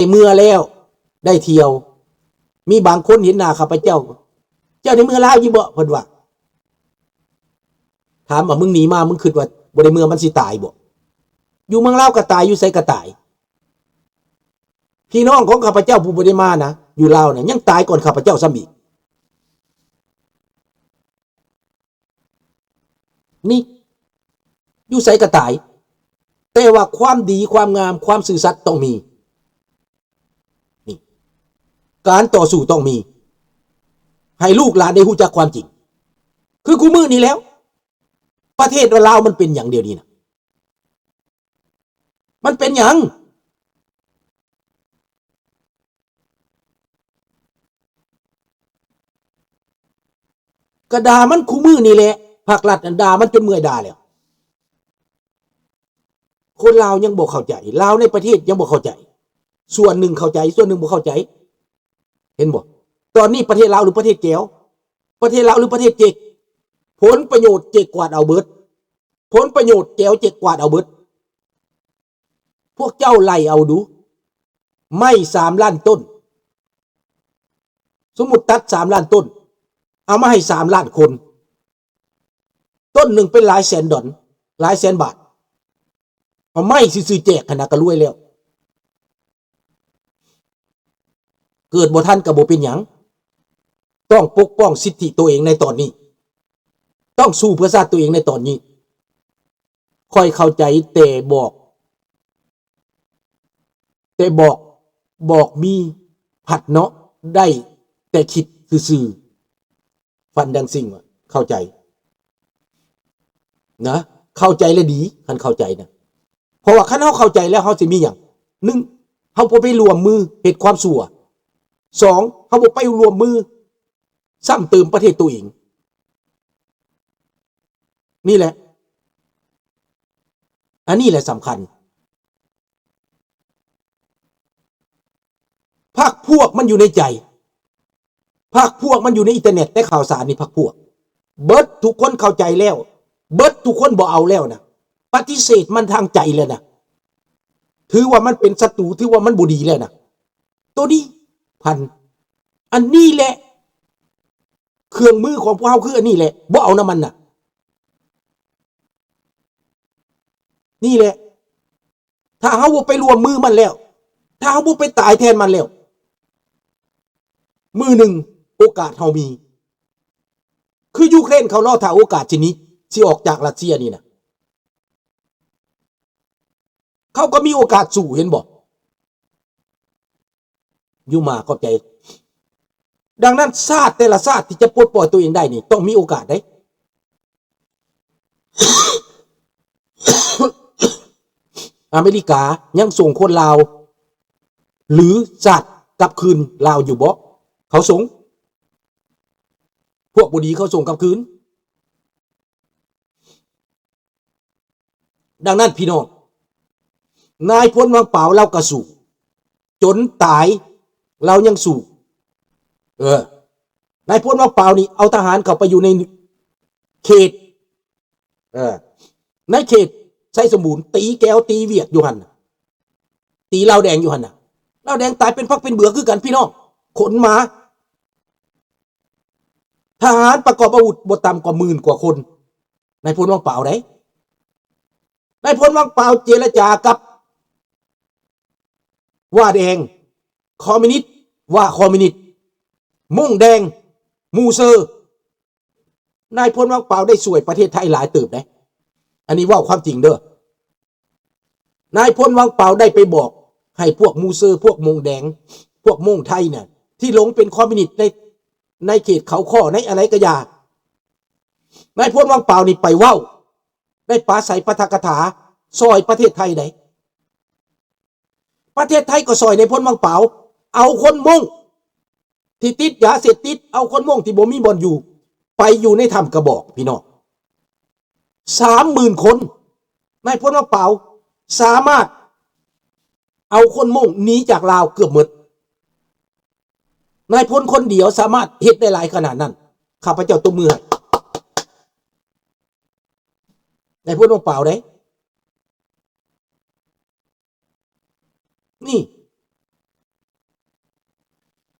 ໄດ້ເມືອແລ້ວ ໄດ້ທ່ຽວ. ມີບາງຄົນເຫັນໜ້າຂ້າພະເຈົ້າ, ເຈົ້າໄດ້ເມືອລາວຢູ່ບໍ່? ເພິ່ນວ່າ. ຖາມວ່າ ມຶງໜີມາ ມຶງຄິດວ່າບໍ່ໄດ້ເມືອມັນຊິຕາຍບໍ່? ຢູ່ເມືອງລາວກໍຕາຍ, ຢູ່ໃສກໍຕາຍ. ພີ່ນ້ອງຂອງຂ້າພະເຈົ້າຜູ້ບໍ່ໄດ້ມານະ ຢູ່ລາວນະ ຍັງຕາຍກ່ອນຂ້າພະເຈົ້າຊ້ຳອີກ. ນີ້ ຢູ່ໃສກໍຕາຍ, ແຕ່ວ່າຄວາມດີ ຄວາມງາມ ຄວາມຊື່ສັດຕ້ອງມີ. ນີ້ ການຕໍ່ສູ້ຕ້ອງມີ ໃຫ້ລູກຫຼານໄດ້ຮູ້ຈັກຄວາມຈິງ. ຄືຄູ່ມື້ນີ້ແລ້ວ ປະເທດລາວມັນເປັນຫຍັງດຽວນີ້ນະ? ມັນເປັນຫຍັງ? ກະດ່າມັນຄູ່ມື້ນີ້ແຫຼະ, ພາກລັດນັ້ນດ່າມັນຈົນເມື່ອຍດ່າແລ້ວ. ຄົນລາວຍັງບໍ່ເຂົ້າໃຈ, ລາວໃນປະເທດຍັງບໍ່ເຂົ້າໃຈ, ສ່ວນໜຶ່ງເຂົ້າໃຈ, ສ່ວນໜຶ່ງບໍ່ເຂົ້າໃຈ. ເຫັນບໍ່? ຕອນນີ້ປະເທດລາວ ຫຼື ປະເທດແກວ? ປະເທດລາວ ຫຼື ປະເທດເຈັກ? ຜົນປະໂຫຍດເຈັກກວາດເອົາເບິດ. ຜົນປະໂຫຍດແກວເຈັກກວາດເອົາເບິດ. ພວກເຈົ້າໄລ່ເອົາດູ, ໄມ້ສາມລ້ານຕົ້ນ, ສົມມຸດຕັດສາມລ້ານຕົ້ນ, ເອົາມາໃຫ້ສາມລ້ານຄົນ, ຕົ້ນໜຶ່ງເປັນຫຼາຍແສນດອນ, ຫຼາຍແສນບາດ, ເອົາໄມ້ຊື່ໆແຈກຫັ້ນນະ ກະລວຍແລ້ວ. ເກີດບໍ່ທັນກໍບໍ່ເປັນຫຍັງ, ຕ້ອງປົກປ້ອງສິດທິຕົວເອງໃນຕອນນີ້, ຕ້ອງສູ້ເພື່ອຊາດຕົວເອງໃນຕອນນີ້. ຂ້ອຍເຂົ້າໃຈ, ແຕ່ບອກ, ແຕ່ບອກ, ບອກມີພັດເນາະ, ໄດ້ແຕ່ຄິດຊື່ໆ. ຟັນດັງຊິງວ່າເຂົ້າໃຈນະ, ເຂົ້າໃຈແລ້ວດີ, ຄັນເຂົ້າໃຈນະ. ເພາະວ່າຄັນເຮົາເຂົ້າໃຈແລ້ວ ເຮົາຊິມີຫຍັງ? ໜຶ່ງ ເຮົາບໍ່ໄປຮ່ວມມືເຮັດຄວາມຊົ່ວ. ສອງ ເຮົາບໍ່ໄປຮ່ວມມືຊ້ຳເຕີມປະເທດໂຕເອງ. ນີ້ແຫຼະ, ອັນນີ້ແຫຼະສຳຄັນ. ພັກພວກມັນຢູ່ໃນໃຈ, ພັກພວກມັນຢູ່ໃນອິນເຕີເນັດ ແຕ່ຂ່າວສານນີ້ພັກພວກ. ເບິດທຸກຄົນເຂົ້າໃຈແລ້ວ, ເບິດທຸກຄົນບໍ່ເອົາແລ້ວນະ, ປະຕິເສດມັນທາງໃຈແລ້ວນະ. ຖືວ່າມັນເປັນສັດຕູ, ຖືວ່າມັນບໍ່ດີແລ້ວນະ. ໂຕນີ້ພັນ, ອັນນີ້ແຫຼະ ເຄື່ອງມືຂອງພວກເຮົາຄືອັນນີ້ແຫຼະ, ບໍ່ເອົານຳມັນນະ. ນີ້ແຫຼະ, ຖ້າເຮົາບໍ່ໄປຮ່ວມມືມັນແລ້ວ, ຖ້າເຮົາບໍ່ໄປຕາຍແທນມັນແລ້ວ, ມື້ໜຶ່ງໂອກາດເຮົາມີ. ຄືຢູເຄຣນເຂົາລໍຖ້າໂອກາດຊິໜີ, ຊິອອກຈາກຣັດເຊຍນີ້ນະ. ເຂົາກໍມີໂອກາດສູ້, ເຫັນບໍ່? ຢູ່ມາຂອບໃຈ. ດັ່ງນັ້ນ ຊາດແຕ່ລະຊາດທີ່ຈະປົດປ່ອຍຕົວເອງໄດ້ນີ້ ຕ້ອງມີໂອກາດເດ້. ອາເມລິກາຍັງສົ່ງຄົນລາວ ຫຼື ຊາດກັບຄືນລາວຢູ່ບໍ່? ເຂົາສົ່ງ. ພວກບໍ່ດີເຂົາສົ່ງກັບຄືນ. ດັ່ງນັ້ນພີ່ນ້ອງ, ນາຍພົນວັງປາວລາວກໍສູ້, ຈົນຕາຍລາວຍັງສູ້. ເອີ, ນາຍພົນວັງປາວນີ້ເອົາທະຫານເຂົ້າໄປຢູ່ໃນເຂດ, ເອີ, ໃນເຂດໄຊສົມບູນ, ຕີແກວຕີຫວຽດຢູ່ຫັ້ນ, ຕີລາວແດງຢູ່ຫັ້ນນະ. ລາວແດງຕາຍເປັນຝັກເປັນເບືອຄືກັນພີ່ນ້ອງ, ຂົນມາ. ທະຫານປະກອບອາວຸດບໍ່ຕ່ຳກວ່າໝື່ນກວ່າຄົນ, ນາຍພົນວັງປາວເດ້. ນາຍພົນວັງປາວເຈລະຈາກັບຫວ້າແດງ, ຄອມມິວນິດ, ຫວ້າຄອມມິວນິດ, ມົ້ງແດງ, ມູເຊີ. ນາຍພົນວັງປາວໄດ້ຊ່ວຍປະເທດໄທຫຼາຍເຕີບເດ້. ອັນນີ້ເວົ້າຄວາມຈິງເດີ. ນາຍພົນວັງປາວໄດ້ໄປບອກໃຫ້ພວກມູເຊີ, ພວກມົ້ງແດງ, ພວກມົ້ງໄທນະ ທີ່ຫຼົງເປັນຄອມມິວນິດໃນ, ໃນເຂດເຂົາຂໍ້ ໃນອະໄລກະຢ່າ. ນາຍພົນວັງປາວນີ້ໄປເວົ້າ, ໄດ້ປາໄສປາຖະກະຖາຊ່ອຍປະເທດໄທໄດ້. ປະເທດໄທກໍຊ່ອຍນາຍພົນວັງປາວ, ເອົາຄົນມົ້ງທີ່ຕິດຢາເສບຕິດ, ເອົາຄົນມົ້ງທີ່ບໍ່ມີບ່ອນຢູ່ ໄປຢູ່ໃນຖ້ຳກະບອກ, ພີ່ນ້ອງ. ສາມໝື່ນຄົນ, ນາຍພົນວັງປາວສາມາດເອົາຄົນມົ້ງໜີຈາກລາວເກືອບໝົດ. ນາຍພົນຄົນດຽວສາມາດເຮັດໄດ້ຫຼາຍຂະໜາດນັ້ນ, ຂ້າພະເຈົ້າຕົບມືໃຫ້. ນາຍພົນວັງປາວເດ້. ນີ້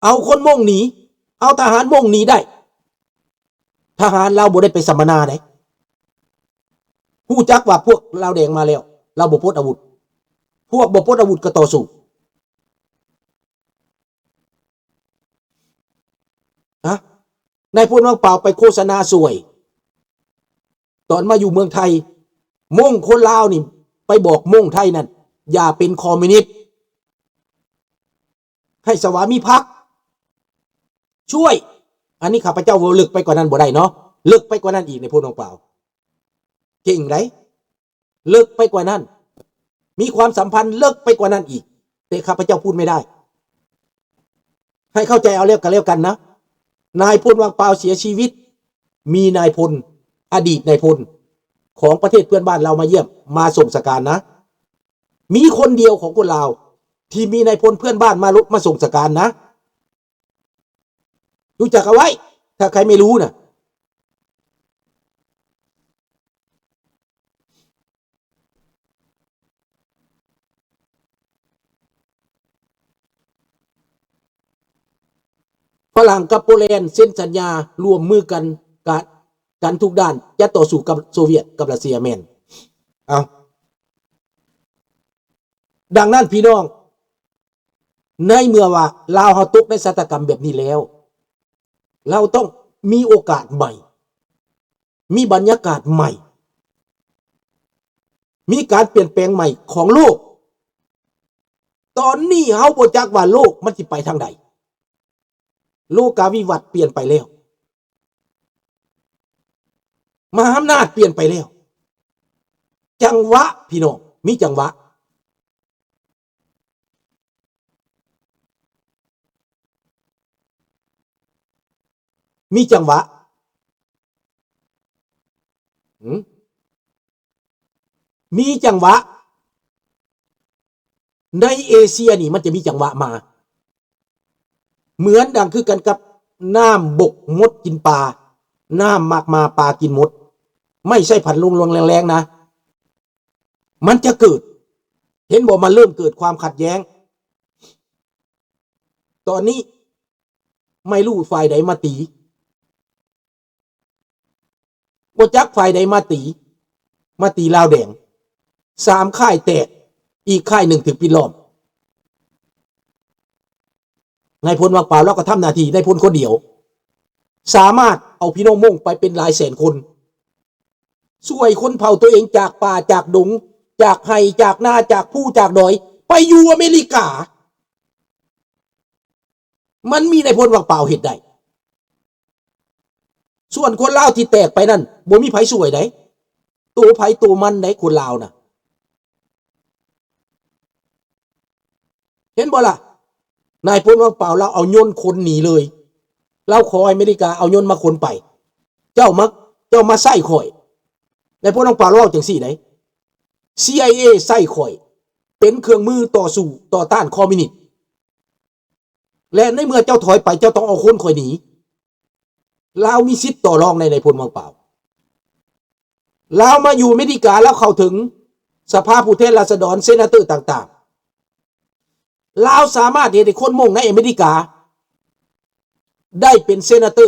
ເອົາຄົນມົ້ງໜີ, ເອົາທະຫານມົ້ງໜີໄດ້. ທະຫານລາວບໍ່ໄດ້ໄປສຳມະນາໃດ. ຮູ້ຈັກວ່າພວກລາວແດງມາແລ້ວ, ລາວບໍ່ປົດອາວຸດ. ພວກບໍ່ປົດອາວຸດກໍຕໍ່ສູ້. ຮະ? ນາຍພົນວັງປາວໄປໂຄສະນາຊ່ວຍ ຕອນມາຢູ່ເມືອງໄທ, ມົ້ງຄົນລາວນີ້ໄປບອກມົ້ງໄທນັ້ນ ຢ່າເປັນຄອມມິວນິດ, ໃຫ້ສະຫວາມີພັກ ຊ່ວຍ. ອັນນີ້ຂ້າພະເຈົ້າເວົ້າເລິກໄປກວ່ານັ້ນບໍ່ໄດ້ເນາະ, ເລິກໄປກວ່ານັ້ນອີກ ນາຍພົນວັງປາວ ເກັ່ງໃດ. ເລິກໄປກວ່ານັ້ນ, ມີຄວາມສຳພັນເລິກໄປກວ່ານັ້ນອີກ, ແຕ່ຂ້າພະເຈົ້າພູດໄມ່ໄດ້. ໃຫ້ເຂົ້າໃຈເອົາແລ້ວກໍແລ້ວກັນນະ. ນາຍພົນວັງປາວເສຍຊີວິດ, ມີນາຍພົນ, ອະດີດນາຍພົນຂອງປະເທດເພື່ອນບ້ານລາວມາຢ້ຽມ, ມາສົ່ງສະການນະ. ມີຄົນດຽວຂອງຄົນລາວທີ່ມີນາຍພົນເພື່ອນບ້ານມາລົບ, ມາສົ່ງສະການນະ. ຮູ້ຈັກເອົາໄວ້, ຖ້າໃຄໄມ່ຮູ້ນະ. ຝຣັ່ງກັບໂປແລນເຊັນສັນຍາຮ່ວມມືກັນ, ກະ ກັນທຸກດ້ານ ຈະຕໍ່ສູ້ກັບໂຊວຽດ ກັບຣັດເຊຍ. ແມ່ນ. ເອົາ. ດັ່ງນັ້ນພີ່ນ້ອງ, ໃນເມື່ອວ່າລາວເຮົາຕົກໃນຊະຕາກຳແບບນີ້ແລ້ວ, ລາວຕ້ອງມີໂອກາດໃໝ່, ມີບັນຍາກາດໃໝ່, ມີການປ່ຽນແປງໃໝ່ຂອງໂລກ. ຕອນນີ້ເຮົາບໍ່ຈັກວ່າໂລກມັນຊິໄປທາງໃດ. ໂລກາວິວັດປ່ຽນໄປແລ້ວ. ມະຫາອຳນາດປ່ຽນໄປແລ້ວ. ຈັງຫວະ ພີ່ນ້ອງ, ມີຈັງຫວະ. ມີຈັງຫວະ. ຫື? ມີຈັງຫວະ. ໃນເອເຊຍນີ້ມັນຈະມີຈັງຫວະມາ ເໝືອນດັ່ງຄືກັນກັບນ້ຳບົກມົດກິນປາ, ນ້ຳໝາກມ້າປາກິນມົດ, ໄມ້ໃຊ້ພັນລົງໆແລງໆນະ, ມັນຈະເກີດ, ເຫັນບໍ່, ມັນເລີ່ມເກີດຄວາມຂັດແຍ້ງ. ຕອນນີ້ໄມ່ຮູ້ຝ່າຍໃດມາຕີ. ບໍ່ຈັກຝ່າຍໃດມາຕີ, ມາຕີລາວແດງ. ສາມຄ້າຍແຕກ, ອີກຄ້າຍໜຶ່ງຖືກປິດລ້ອມ. ນາຍພົນຫວ່າງປາວລາວກໍທຳໜ້າທີ່ນາຍພົນຄົນດຽວ, ສາມາດເອົາພີ່ນ້ອງມົ້ງໄປເປັນຫຼາຍແສນຄົນ, ຊ່ວຍຊົນເຜົ່າຕົວເອງຈາກປ່າຈາກດົງ, ຈາກໄຮ່ຈາກນາ, ຈາກພູຈາກດອຍ, ໄປຢູ່ອາເມລິກາ. ມັນມີນາຍພົນຫວ່າງປາວເຮັດໄດ້. ສ່ວນຄົນລາວທີ່ແຕກໄປນັ້ນ ບໍ່ມີໃຜຊ່ວຍໃດ, ໂຕໃຜໂຕມັນໃດ ຄົນລາວນະ. ເຫັນບໍ່ລະ? ນາຍພົນຫວ່າງປາວລາວເອົາຍົນຂົນໜີເລີຍ. ລາວຂໍໃຫ້ອາເມລິກາເອົາຍົນມາຂົນໄປ. ເຈົ້າມາ, ເຈົ້າມາໃຊ້ຂ້ອຍ. ນາຍພົນຫວ່າງປາວເວົ້າຈັ່ງຊີ້ໃດ. ຊີໄອເອ ໃຊ້ຂ້ອຍເປັນເຄື່ອງມືຕໍ່ສູ້ຕໍ່ຕ້ານຄອມມິວນິດ. ແລະ ໃນເມື່ອເຈົ້າຖອຍໄປ, ເຈົ້າຕ້ອງເອົາຄົນຂ້ອຍໜີ. ລາວມີສິດຕໍ່ລອງໃນນາຍພົນຫວ່າງປາວ. ລາວມາຢູ່ອາເມລິກາ, ລາວເຂົ້າເຖິງສະພາຜູ້ແທນລາຊະດອນ, ເຊນາເຕີຕ່າງໆ. ລາວສາມາດເຮັດໃຫ້ຄົນມົ້ງໃນອາເມລິກາໄດ້ເປັນເຊນາເຕີ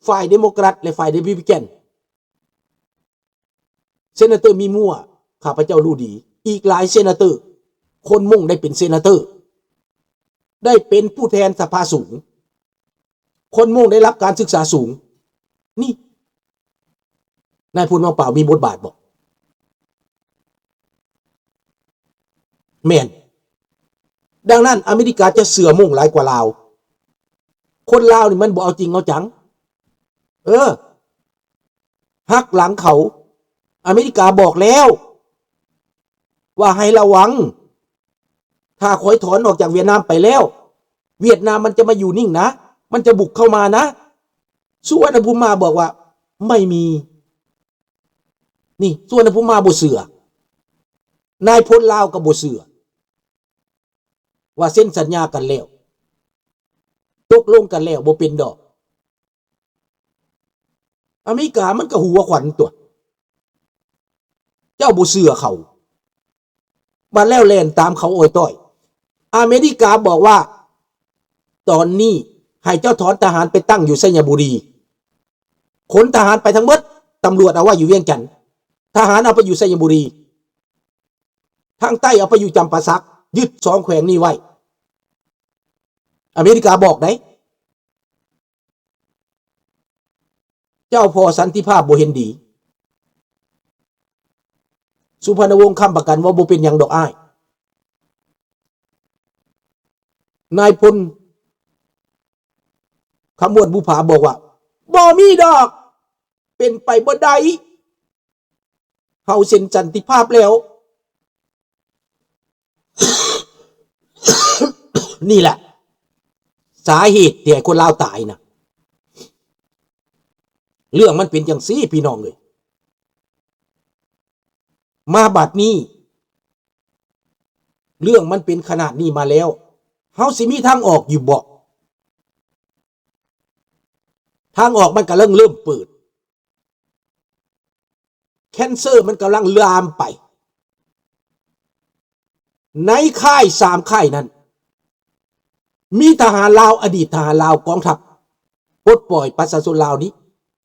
ຝ່າຍເດໂມແຄຣັດ ແລະ ຝ່າຍເຣປູບລິກັນ. ເຊນາເຕີມີມົ້ວ ຂ້າພະເຈົ້າຮູ້ດີ, ອີກຫຼາຍເຊນາເຕີ, ຄົນມົ້ງໄດ້ເປັນເຊນາເຕີ, ໄດ້ເປັນຜູ້ແທນສະພາສູງ, ຄົນມົ້ງໄດ້ຮັບການສຶກສາສູງ. ນີ້ ນາຍພົນຫວ່າງປາວມີບົດບາດບໍ່? ແມ່ນ. ດັ່ງນັ້ນ ອາເມລິກາຈະເຊື່ອມົ້ງຫຼາຍກວ່າລາວ. ຄົນລາວນີ້ມັນບໍ່ເອົາຈິງເອົາຈັງ. ເອີ ຫັກຫຼັງເຂົາ. ອາເມລິກາບອກແລ້ວວ່າໃຫ້ລະວັງ, ຖ້າຂ້ອຍຖອນອອກຈາກຫວຽດນາມໄປແລ້ວ, ຫວຽດນາມມັນຈະມາຢູ່ນິ່ງນະ, ມັນຈະບຸກເຂົ້າມານະ. ສຸວັນນະພູມາບອກວ່າ ໄມ່ມີ. ນີ້ ສຸວັນນະພູມາບໍ່ເຊື່ອ, ນາຍພົນລາວກໍບໍ່ເຊື່ອ ວ່າເຊັນສັນຍາກັນແລ້ວ, ຕົກລົງກັນແລ້ວ, ບໍ່ເປັນດອກ. ອາເມລິກາມັນກໍຫົວຂວັນຕົວະ, ເຈົ້າບໍ່ເຊື່ອເຂົາ. ບາດແລ້ວແລ່ນຕາມເຂົາໂອຍຕ້ອຍ. ອາເມລິກາບອກວ່າ ຕອນນີ້ ໃຫ້ເຈົ້າຖອນທະຫານໄປຕັ້ງຢູ່ໄຊຍະບູລີ. ຂົນທະຫານໄປທັງໝົດ, ຕຳຫຼວດເອົາໄວ້ຢູ່ວຽງຈັນ, ທະຫານເອົາໄປຢູ່ໄຊຍະບູລີ, ທາງໃຕ້ເອົາໄປຢູ່ຈຳປາສັກ, ຍຶດສອງແຂວງນີ້ໄວ້. ອາເມລິກາບອກໄດ໋. ເຈົ້າພໍ່ສັນຕິພາບບໍ່ເຫັນດີ. ສຸພັນນະວົງ ຄ້ຳປະກັນວ່າບໍ່ເປັນຫຍັງດອກອ້າຍ. ນາຍພົນ ຄຳມ່ວນ ບຸຜາ ບອກວ່າ ບໍ່ມີດອກ, ເປັນໄປບໍ່ໄດ້. ເຮົາເຊັນສັນຕິພາບແລ້ວ. ນີ້ແຫຼະສາເຫດທີ່ໃຫ້ຄົນລາວຕາຍນະ. ເລື່ອງມັນເປັນຈັ່ງຊີ້ ພີ່ນ້ອງເອີຍ. ມາບັດນີ້ ເລື່ອງມັນເປັນຂະໜາດນີ້ມາແລ້ວ, ເຮົາຊິມີທາງອອກຢູ່ບໍ່? ທາງອອກມັນກຳລັງເລີ່ມເປີດ. ແຄນເຊີມັນກຳລັງລາມໄປ. ໃນຄ້າຍສາມຄ້າຍນັ້ນ ມີທະຫານລາວ, ອະດີດທະຫານລາວ, ກອງທັບປົດປ່ອຍປະຊາຊົນລາວນີ້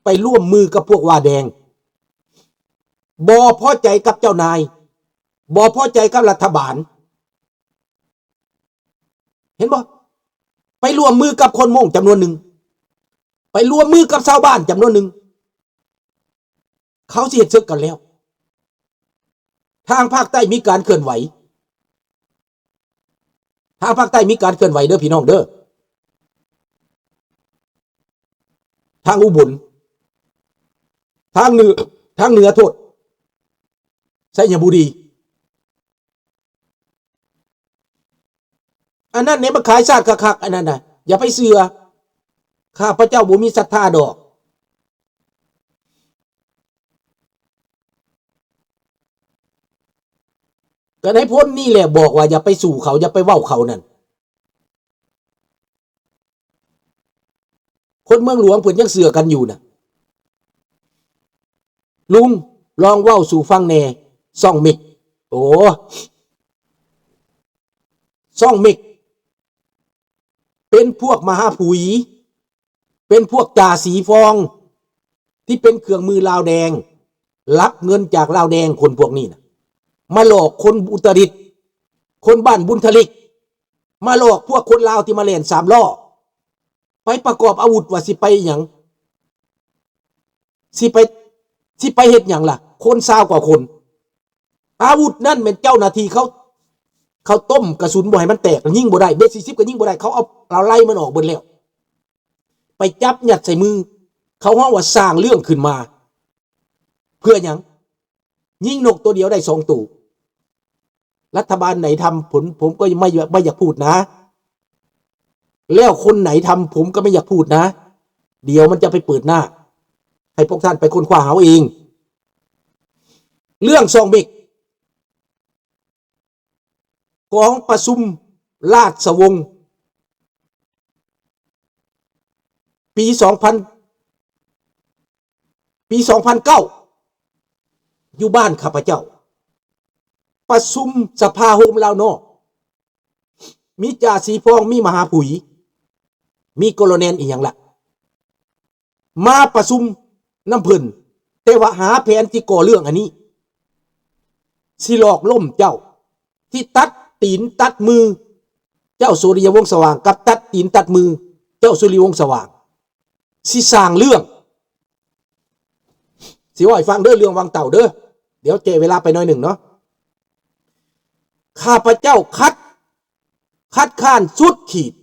ໄປຮ່ວມມືກັບພວກວ່າແດງ, ບໍ່ພໍໃຈກັບເຈົ້ານາຍ, ບໍ່ພໍໃຈກັບລັດຖະບານ. ເຫັນບໍ່? ໄປຮ່ວມມືກັບຄົນມົ້ງຈຳນວນໜຶ່ງ, ໄປຮ່ວມມືກັບຊາວບ້ານຈຳນວນໜຶ່ງ. ເຂົາຊິເຮັດເສິກກັນແລ້ວ. ທາງພາກໃຕ້ມີການເຄື່ອນໄຫວ, ທາງພາກໃຕ້ມີການເຄື່ອນໄຫວເດີພີ່ນ້ອງເດີ. ທາງອຸບົນ, ທາງເໜືອ, ທາງເໜືອໂທດ, ໄຊຍະບູລີ. ອັນນັ້ນນີ້ມັນຂາຍຊາດຄັກໆ ອັນນັ້ນນະ ຢ່າໄປເຊື່ອ. ຂ້າພະເຈົ້າບໍ່ມີສັດທາດອກ. ກໍນາຍພົນນີ້ແຫຼະບອກວ່າຢ່າໄປສູ້ເຂົາ, ຢ່າໄປເວົ້າເຂົານັ້ນ. ຄົນເມືອງຫຼວງເພິ່ນຍັງເຊື່ອກັນຢູ່ນະ. ລຸງ ລອງເວົ້າສູ່ຟັງແດ່ ຊ່ອງເມັກ. ໂອ້ ຊ່ອງເມັກ ເປັນພວກມະຫາຜຸຍ, ເປັນພວກຈ່າສີຟອງ ທີ່ເປັນເຄື່ອງມືລາວແດງ, ລັກເງິນຈາກລາວແດງ. ຄົນພວກນີ້ນະ ມາຫຼອກຄົນອຸດຕະດິດ, ຄົນບ້ານບຸນທະລິກ, ມາຫຼອກພວກຄົນລາວທີ່ມາແລ່ນສາມລໍ້ ໄປປະກອບອາວຸດວ່າຊິໄປຫຍັງ? ຊິໄປ, ຊິໄປເຮັດຫຍັງລະ? ຄົນຊາວກວ່າຄົນ. ອາວຸດນັ້ນແມ່ນເຈົ້າໜ້າທີ່ເຂົາ, ເຂົາຕົ້ມກະສຸນບໍ່ໃຫ້ມັນແຕກ, ຍິງບໍ່ໄດ້, ເບັດສີ່ສິບກໍຍິງບໍ່ໄດ້, ເຂົາເອົາ, ເອົາໄລ່ມັນອອກເບິດແລ້ວ. ໄປຈັບຍັດໃສ່ມື, ເຂົາຮ້ອງວ່າສ້າງເລື່ອງຂຶ້ນມາ. ເພື່ອຫຍັງ? ຍິງນົກໂຕດຽວໄດ້ສອງໂຕ. ລັດຖະບານໃດທຳ ຜົມ, ຜົມກໍໄມ່, ໄມ່ຢາກພູດນະ. ແລ້ວຄົນໃດທຳ ຜົມກໍໄມ່ຢາກພູດນະ. ດຽວມັນຈະໄປເປີດໜ້າ ໃຫ້ພວກທ່ານໄປຄົ້ນຄວ້າເອົາເອງ. ເລື່ອງຊ່ອງເມັກ ກອງປະຊຸມລາຊະວົງ ປີສອງພັນ, ປີສອງພັນເກົ້າ ຢູ່ບ້ານຂ້າພະເຈົ້າ ປະຊຸມສະພາໂຮມລາວນອກ ມີຈ່າສີພອງ, ມີມະຫາຜຸຍ, ມີໂກໂລແນນອີ່ຫຍັງລະ ມາປະຊຸມນຳເພິ່ນ, ແຕ່ວ່າຫາແຜນທີ່ກໍ່ເລື່ອງອັນນີ້ ຊິຫຼອກລົ້ມເຈົ້າ, ຊິຕັດຕີນຕັດມືເຈົ້າສຸລິວົງສະຫວ່າງ ກັບຕັດຕີນຕັດມືເຈົ້າສຸລິວົງສະຫວ່າງ, ຊິສ້າງເລື່ອງ. ຊິເວົ້າໃຫ້ຟັງເດີ ເລື່ອງວັງເຕົ່າເດີ, ດຽວແກ່ເວລາໄປໜ້ອຍໜຶ່ງເນາະ. ຂ້າພະເຈົ້າຄັດ, ຄັດຄ້ານສຸດຂີດ.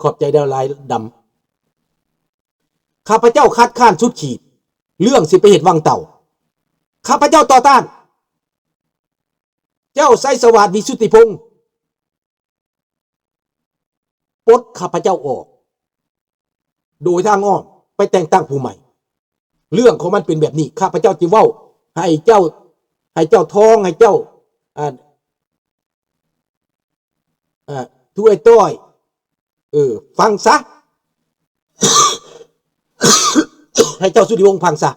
ຂອບໃຈເຈົ້າຫຼາຍດຳ. ຂ້າພະເຈົ້າຄັດຄ້ານສຸດຂີດ ເລື່ອງຊິໄປເຮັດວັງເຕົ່າ. ຂ້າພະເຈົ້າຕໍ່ຕ້ານ. ເຈົ້າໄຊສະຫວາດ ວິສຸດທິພົງ ປົດຂ້າພະເຈົ້າອອກ ໂດຍທາງອ້ອມ ໄປແຕ່ງຕັ້ງຜູ້ໃໝ່. ເລື່ອງຂອງມັນເປັນແບບນີ້. ຂ້າພະເຈົ້າຈະເວົ້າໃຫ້ເຈົ້າ, ໃຫ້ເຈົ້າທອງ, ໃຫ້ເຈົ້າ, ອ່າ, ອ່າ, ທວຍຕ້ອຍ, ເອີ, ຟັງຊະ. ໃຫ້ເຈົ້າສຸດທິວົງຟັງຊະ.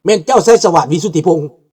ແມ່ນເຈົ້າໄຊສະຫວາດ ວິສຸດທິພົງ